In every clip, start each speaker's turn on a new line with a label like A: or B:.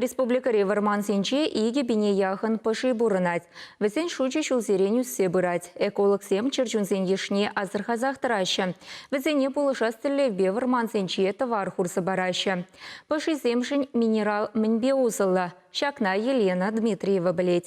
A: Республикӑри вӑрмансенче 2000 яхӑн пӑши пурӑнать. Вӗсен шучӗ ҫулсерен ӳссе пырать. Экологсем чӗрчунсен йышне асӑрхасах тӑраҫҫӗ. Вӗсене пулӑшас тӗллевпе вӑрмансенче тӑвар хурса параҫҫӗ. Пӑшисемшӗн минерал мӗнпе усӑллӑ? Ҫакна Елена Дмитриева пӗлет.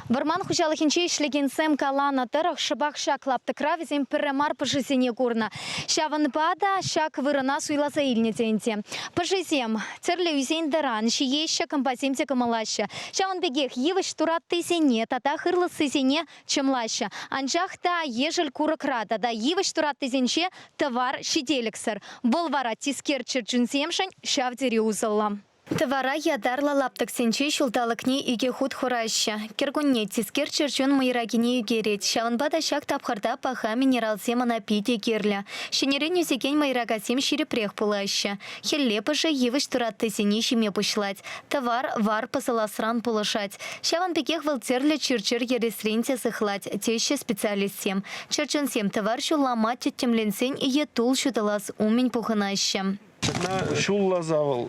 B: Вӑрман хуҫалӑхӗнче ӗҫлекенсем каланӑ тӑрӑх, шӑпах ҫак лаптӑкра вӗсем пӗрре мар пӑшисене курнӑ. Ҫавӑнпа та ҫак вырӑна суйласа илнӗ те ӗнтӗ. Пӑшисем тӗрлӗ ӳсен-тӑран ҫиеҫҫӗ, кӑмпасем те кӑмӑллаҫҫӗ. Ҫавӑн пекех йывӑҫ тураттисене тата хырлӑссисене чӑмлаҫҫӗ. Анчах та ешӗл курӑкра тата йывӑҫ тураттисенче тӑвар ҫителӗксӗр. Вӑл вара тискер чӗрчунсемшӗн ҫав тери усӑллӑ. Тӑвара ятарлӑ лаптӑксенче ҫулталӑкне икӗ хут хураҫҫӗ. Кӗркунне тискер чӗрчун мӑйракине ӳкерет. Ҫавӑнпа та ҫак тапхӑрта паха минералсем ӑна питӗ кирлӗ. Ҫӗнӗрен ӳсекен мӑйракасем ҫирӗпрех пулаҫҫӗ. Хӗлле пӑши йывӑҫ тураттисене ҫиме пуҫлать. Тӑвар вар пӑсӑласран пулӑшать. Ҫавӑн пекех вӑл тӗрлӗ чир-чӗр ересрен те сыхлать, теҫҫӗ специалистсем. Чӗрчунсем тӑвар ҫуллама тӗттӗмленсен е тул ҫутӑлас умӗн пухӑнаҫҫӗ.
C: Ҫакна ҫулласа вӑл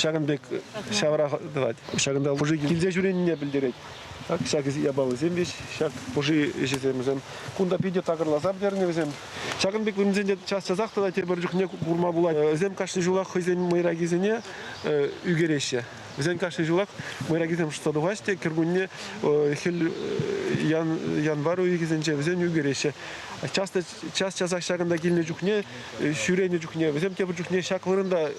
C: ҫакӑн пек ҫавра тӑвать. Ҫакӑнта пуши килсе ҫӳренине пӗлтерет. Так, ҫак япаласем веҫ, ҫак пуши ӗҫӗсем вӗсем. Кунта питӗ такӑрласа пӗтернӗ вӗсем. Ҫакӑн пек вырӑнсенче час-часах тата тепӗр чухне курма пулать. Вӗсем кашни ҫулах хӑйсен мӑйракисене ӳкереҫҫӗ. Вӗсен кашни ҫулах мӑйракисем шӑтса тухаҫҫӗ те кӗркунне хӗл январь уйӑхӗсенче вӗсем ӳкереҫҫӗ. Часто час-часах ҫакӑнта килнӗ чухне, ҫӳренӗ чухне вӗсем тепӗр чухне ҫак вырӑнта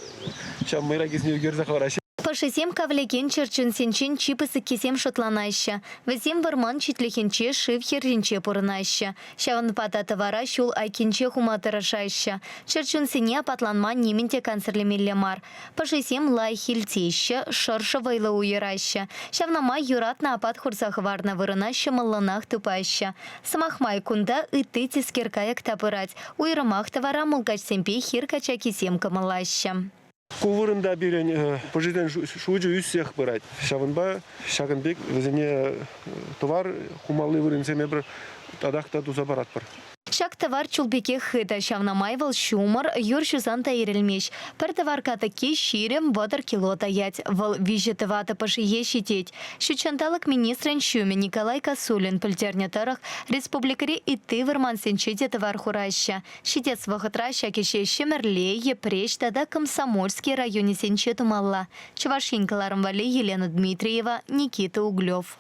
C: ҫав мӑйракисене ӳкерсе хӑвараҫҫӗ.
B: Пӑшисем кавлекен чӗрчунсенчен чи пысӑккисем шутланаҫҫӗ. Вӗсем вӑрман читлӗхӗнче, шыв хӗрринче пурӑнаҫҫӗ. Ҫавӑнпа та тӑвара ҫул айккинче хума тӑрӑшаҫҫӗ. Чӗрчунсене апатланма нимӗн те кансӗрлемелле мар. Пӑшисем лайӑх илтеҫҫӗ, шӑршӑ вӑйлӑ уйӑраҫҫӗ. Ҫавна май юратнӑ апат хурса хӑварнӑ вырӑна ҫӑмӑллӑнах тупаҫҫӗ. Сӑмах май, кунта ытти тискер кайӑк та пырать. Уйрӑмах тӑвара мулкачсемпе хир качакисем кӑмӑллаҫҫӗ.
C: Ку вырӑнта пирӗн пӑшисен шучӗ ӳссех пырать. Ҫавӑнпа ҫакӑн пек вӗсене тӑвар хумалли вырӑнсем эпир татах та туса паратпӑр.
B: Ҫак тӑвар чул пекех хытӑ, ҫавна май вӑл ҫумӑр, юр ҫусан та ирӗлмест. Пӗр тӑвар катӑкки 20-30 кило таять. Вӑл виҫӗ-тӑватӑ пӑшие ҫитет. Ҫутҫанталӑк министрӗн ҫумӗ Николай Косулин пӗлтернӗ тӑрӑх, республикӑри ытти вӑрмансенче те тӑвар хураҫҫӗ. Ҫитес вӑхӑтра ҫак ӗҫе Ҫӗмӗрле, Йӗпреҫ тата Комсомольски районӗсенче тумалла. Чӑваш Ен кӑларӑм валли Елена Дмитриева, Никита Углев.